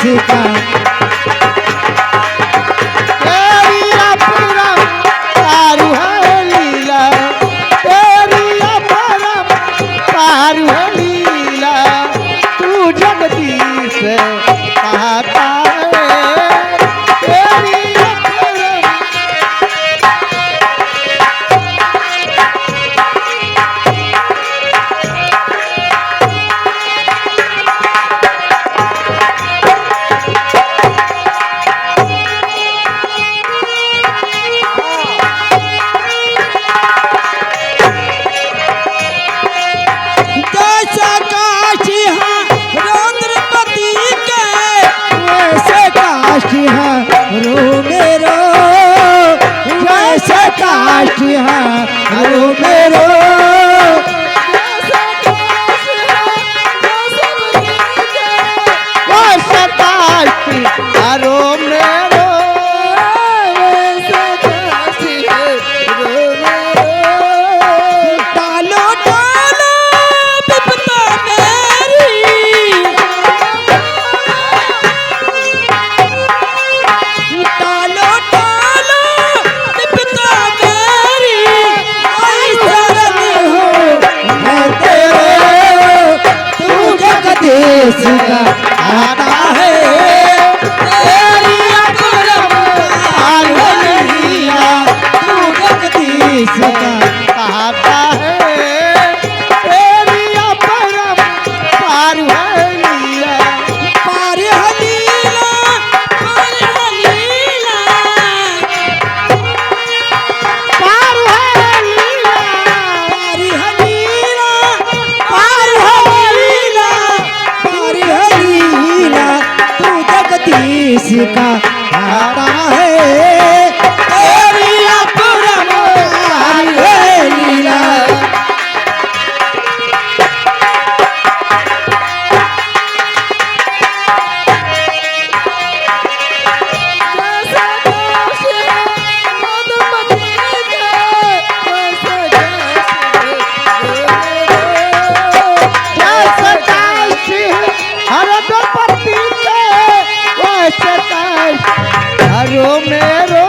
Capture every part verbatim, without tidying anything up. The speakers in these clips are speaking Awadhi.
का। तेरी अपरंपार है लीला, तेरी अपरंपार है लीला, तू जगदीश कहता है। तेरी अपरंपार जैसे काष्ठ हरो द्रौपदी के, वैसे काष्ठ हरो मेरो, वैसे काष्ठ हरो मेरो। वैसे काष्ठ हरो मेरो। टालो, टालो, विपदा मेरी। टालो, टालो, विपदा मेरी। आई शरण हूँ मैं तेरे, तू जगदीश का आता है। तेरी अपरंपार लीला, तू जगदीश का आता है। तेरी अपरंपार है लीला। पार है लीला, पार है लीला। पार है लीला। पार है लीला, पार है लीला, पार है लीला। तू जगदीश का आता है। तेरी अपरंपार है लीला। जैसे काष्ठ हरो द्रौपदी के, वैसे काष्ठ हरो मेरो।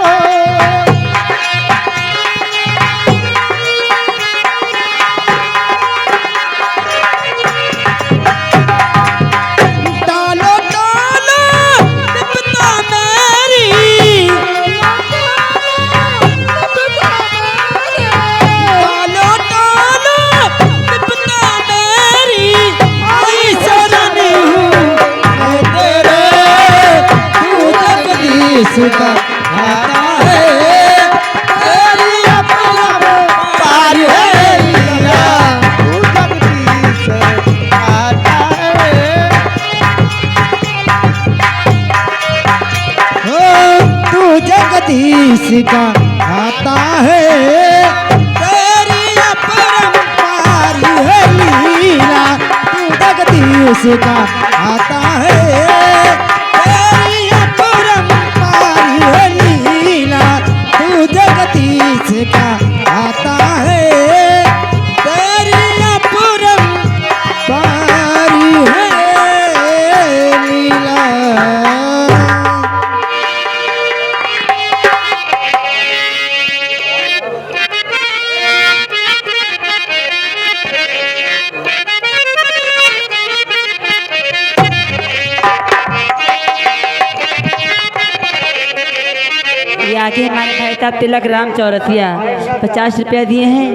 टालो, टालो, विपदा मेरी। टालो, टालो, विपदा मेरी। आई शरण हूँ मैं तेरे, तू जगदीश का आता है। तेरी अपरंपार है लीला, तू जगदीश आता है। हो, तू जगदीश का आता है। तेरी अपरंपार है लीला, तू जगदीश का आता है। तेरी अपरंपार है लीला, तू जगदीश का आता है। तेरी अपरंपार है लीला। ये आगे हमारे भाई साहब तिलक राम चौरसिया पचास रुपया दिए हैं।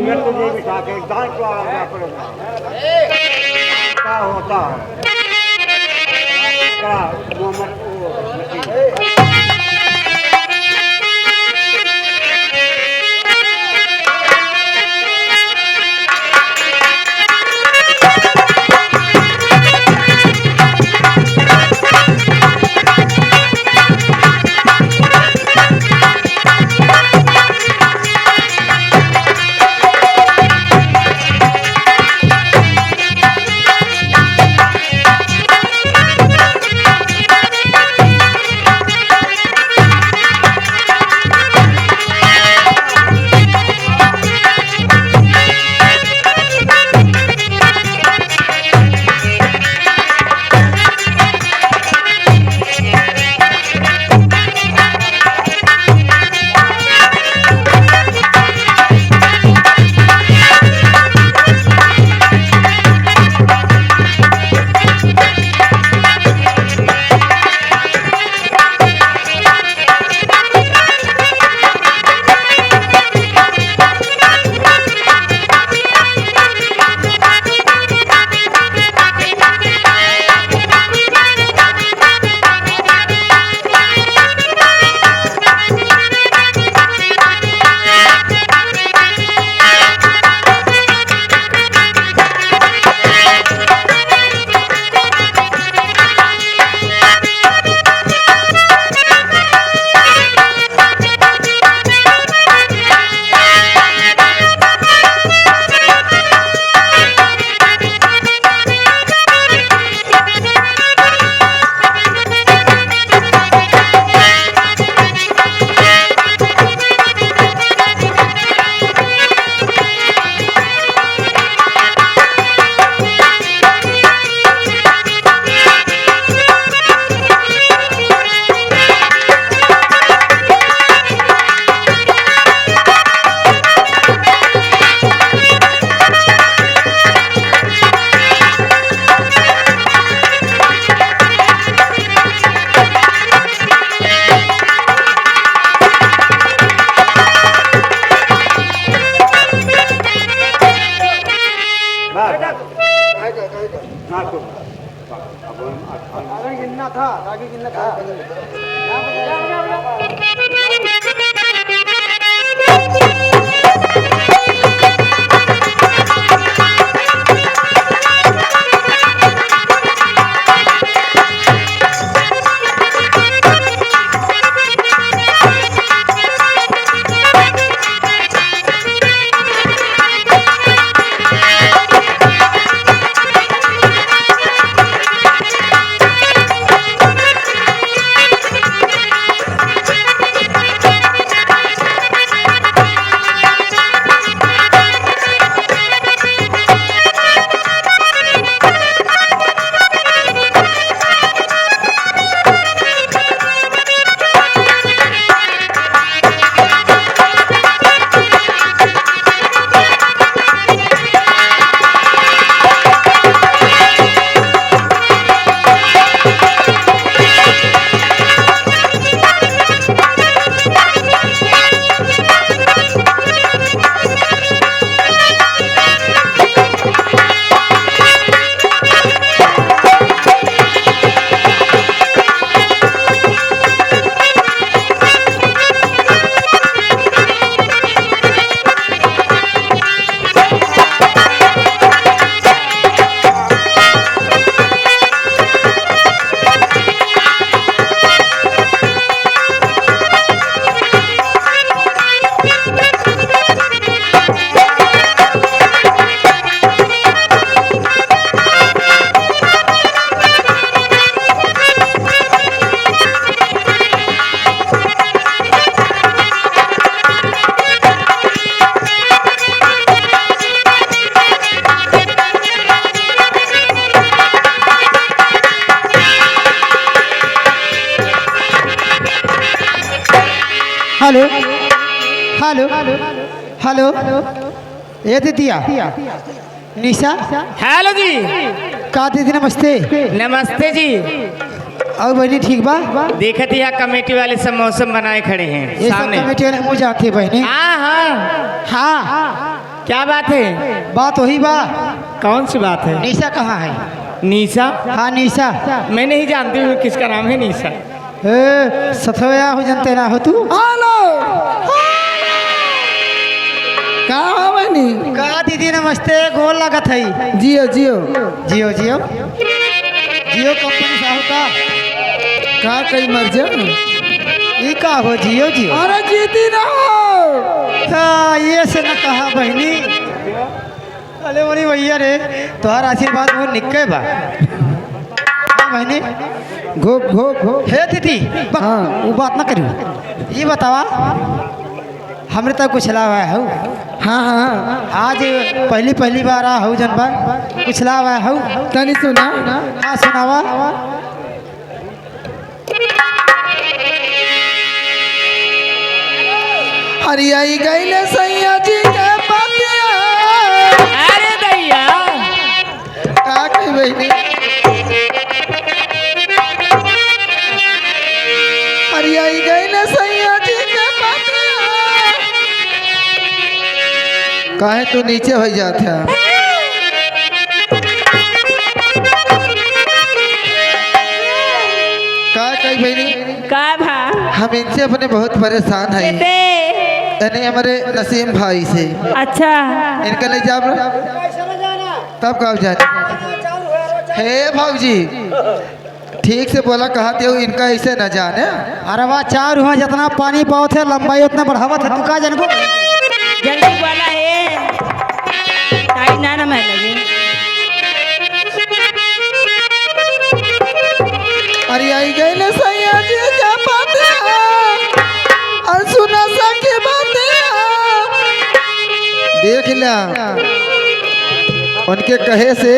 अरे गिनना था, आगे गिनना था। हेलो, हेलो, हेलो, ए दीदिया, निशा। हेलो जी। का दीदी, नमस्ते। नमस्ते जी। और बहिनी ठीक बा? देखत ही कमेटी वाले सब मौसम बनाए खड़े हैं ये सब सामने। कमेटी वाले मुँह जाते बहिनी। हाँ, हाँ। हाँ। क्या बात है? बात वही बा। कौन सी बात है? निशा कहाँ है? निशा? हाँ, निशा। मैं नहीं जानती हूँ किसका नाम है निशा। ए, सथवया हो जनते ना हो तू? हेलो। का हो बहिनी? का दीदी, नमस्ते, गोर लागत है। जियो, जियो। जियो, जियो। जियो कंपनी साहू का। का कही मर जा? ई का हो, जियो, जियो? अरे जीती ना हो। हाँ, ये से न कहा बहिनी। अरे मोरी भैया रे, तोहार आशीर्वाद बहुत निक्के बा। हाँ बहिनी। घोप, घोप, घोप। हे दीदी, बक, हाँ। वो बात ना करू। ये बतावा, हमरे तक कुछ लावा है हो? हाँ, हाँ। आज पहली, पहली बार आ हो जन बा, कुछ लावा है हो? तनी सुना। हाँ, सुनावा। हरियाई गइले सैया जी के पतिया। अरे दैया। का कही बहिनी? हरियाई गइले सैया जी के पतिया। काहे तू नीचे हो जात है? का कही बहिनी? का भा? हम इनसे अपने बहुत परेशान हैं। कैसे? यानी हमारे नसीम भाई से। अच्छा। इनका ले जाब। तब का जाने? हे भौजी, ठीक से बोला, कहत हो इनका ऐसे न जाने। अरे वाह, चार हुआ जितना पानी पावत है, लंबाई उतना बढ़ावत है, तू का जानबो? जल्दी बोला हे। टाइम ना, ना मैं लगे। अरे आई गइले सैया जी के पतिया, अरे सुना सखी बतिया। देख ल्या, उनके कहे से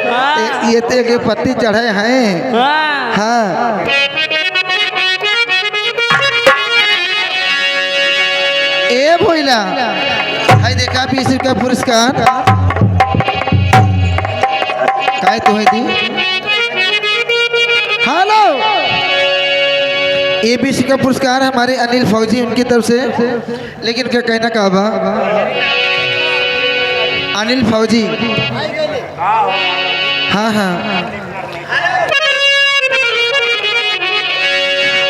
हाँ। ये, ये ते के पत्ती चढ़े हैं। हाँ। हाँ। ए भोइला, हाय देखा बीस रुपया पुरस्कार। काय तो है दी? हेलो। ए बीस का पुरस्कार हमारे अनिल फौजी उनकी तरफ से। लेकिन का कहना का बा? अनिल फौजी। हाँ, हाँ।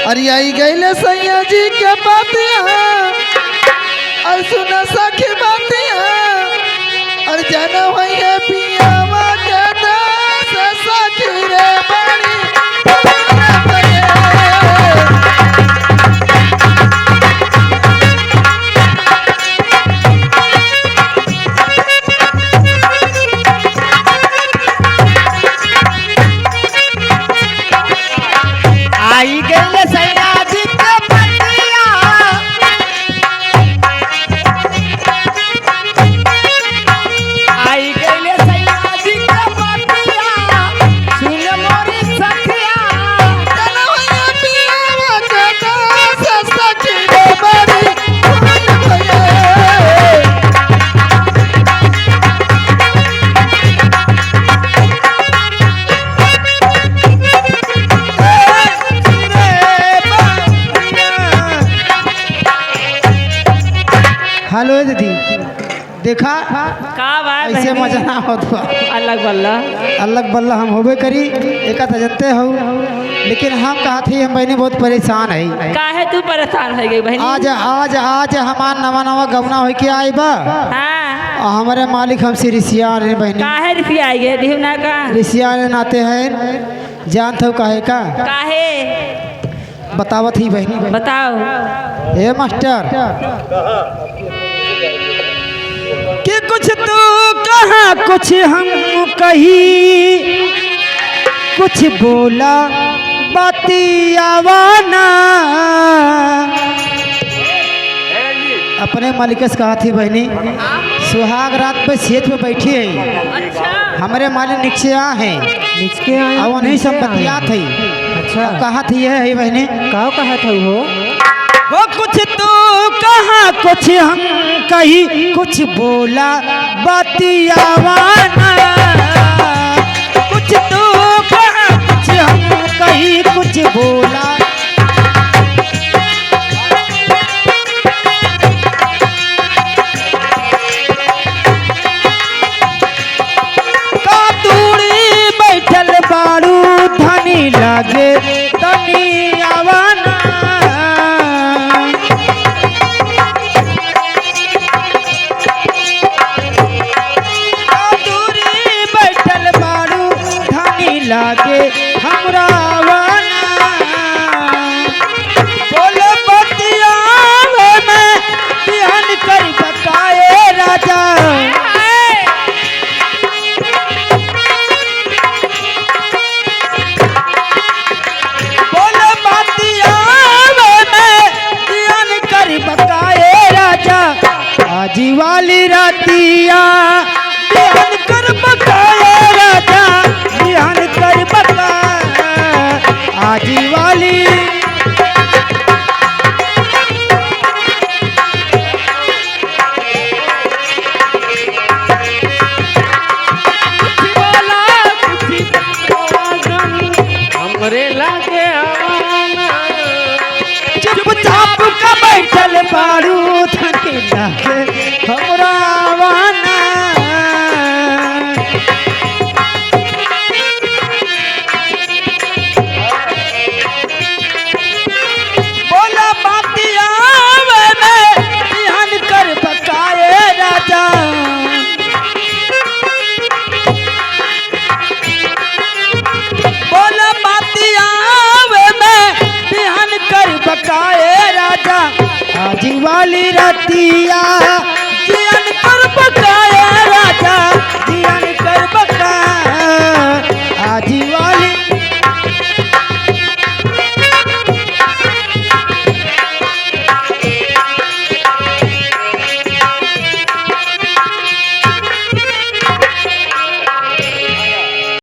अरे आई गइले सैया जी के बतिया, और सुना सखी बतिया, और जाना होइहे पियावा के देश सखी रे बड़ी। आई गइल सैया जी के बतिया। आई गइल सैया जी के बतिया। सुन मोरी सखिया। हेलो दीदी, देखा का बा ऐसे बहिनी? मजा ना होत बा। अलग बल्ला। अलग बल्ला हम होबे करी, एका त जनते हो, लेकिन हम कहा थी हम बहिनी बहुत परेशान है। काहे तू परेशान हो गई बहिनी? आज, आज, आज हमार नवा नवा गौना होई के आई बा। हाँ। और हमारे मालिक हमसे रिसिया रहे बहिनी। काहे रिसिया आई गए? दिहु ना का? रिसिया रहे नाते हैं, जानत हो काहे का? काहे? बतावत ही बहिनी। बताओ। ए मास्टर, कि कुछ तू कहा, कुछ हम कही, कुछ बोला बतियावा ना। अपने मालिक से कहा थी बहिनी, सुहाग रात पे सेज पे बैठी है। अच्छा। हमरे मालिक नीचे आ हैं। नीचे आए, अब वहीं नीचे से आए। बतियात है। अच्छा। अब कहा थी यह है बहिनी। का कहा था वो? वो कुछ तू कहा, कुछ हम कही, कुछ बोला बतियावा ना। कुछ तू कहा, कुछ हम कही, कुछ बोला। का दूरी बैठल बाड़ू धनी लागे तनी आवा ना। का दूरी बैठल बाड़ू धनी लागे हमरा आवा ना। बोल बतियावे में बिहान करी बकाए राजा। बोल बतियावे में बिहान करी बकाए राजा। आजी वाली रातिया बिहान कर बकाए राजा, बिहान कर बका। आजी वाली। हमरे लागे आवाना। चुपचाप का बैठल बाड़ू धनी लागे हमरा आवाना। बोला बतियावे में बिहान कर बकाए राजा। बोला बतियावे में बिहान कर बकाए राजा। आजी वाली रतिया बिहान कर बकाए।